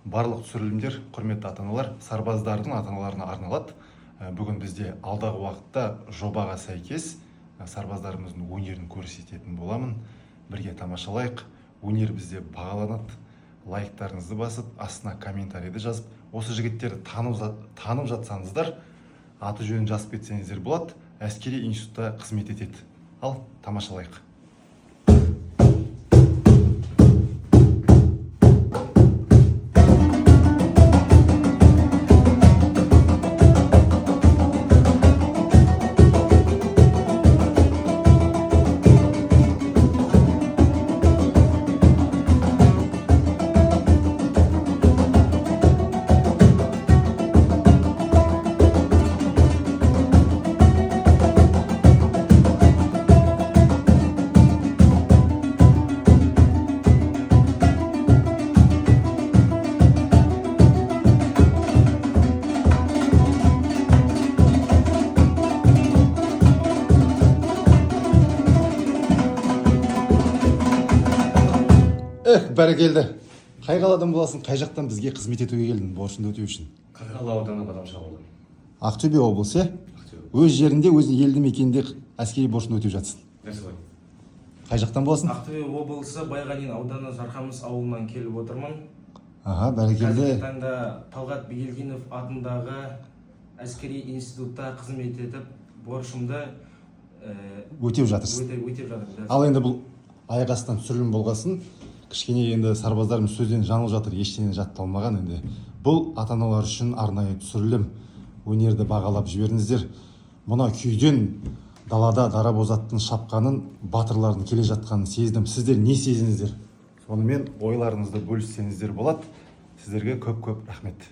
Барлық түсірілімдер, құрметті ата аналар, сарбаздардың ата аналарына арналады. Бүгін бізде алдағы уақытта жобаға сәйкес сарбаздарымыздың өнерін көрсететін боламын. Бірге тамашалайық. Өнер бізде бағаланады. Лайктарыңызды басып, астына комментарийді жазып, осы жігіттерді танып жатсаңыздар, аты жөнін жазып кетсеңіздер болады. Әскери институтта қызмет етеді. Ал тамашалайық. Эх, бәрекелді! Қай қаладан боласың, қай жақтан бізге қызмет етуге келдің, борышыңды өтеу үшін? Қарғалы ауданы, Бадамша ауылы. Ақтөбе облысы, иә? Ақтөбе. Өз жерінде, өз елді мекенінде әскери борышын өтеп жатсың. Дәл солай. Қай жақтан боласың? Ақтөбе облысы, Байғанин ауданы, Жарқамыс ауылынан келіп отырмын. Аха, бәрекелді. Қазіргі таңда Талғат Бигелдинов атындағы әскери институтта қызмет етіп, борышымды Өтеп жатырсың. Өтеп жатырмын. Ал енді бұл аяқ астынан түсірілім болғасын, кішкене енді сарбаздарымыз сөзден жаңылып жатыр, ештеңе жатталмаған енді. Бұл ата аналар үшін арнайы түсірілім. Өнерді бағалап жіберіңіздер. Мына күйден далада дарабоз аттың шапқанын, батырлардың келе жатқанын сездім. Сіздер не сездіңіздер? Сонымен ойларыңызды бөліссеңіздер болады. Сіздерге көп көп рахмет.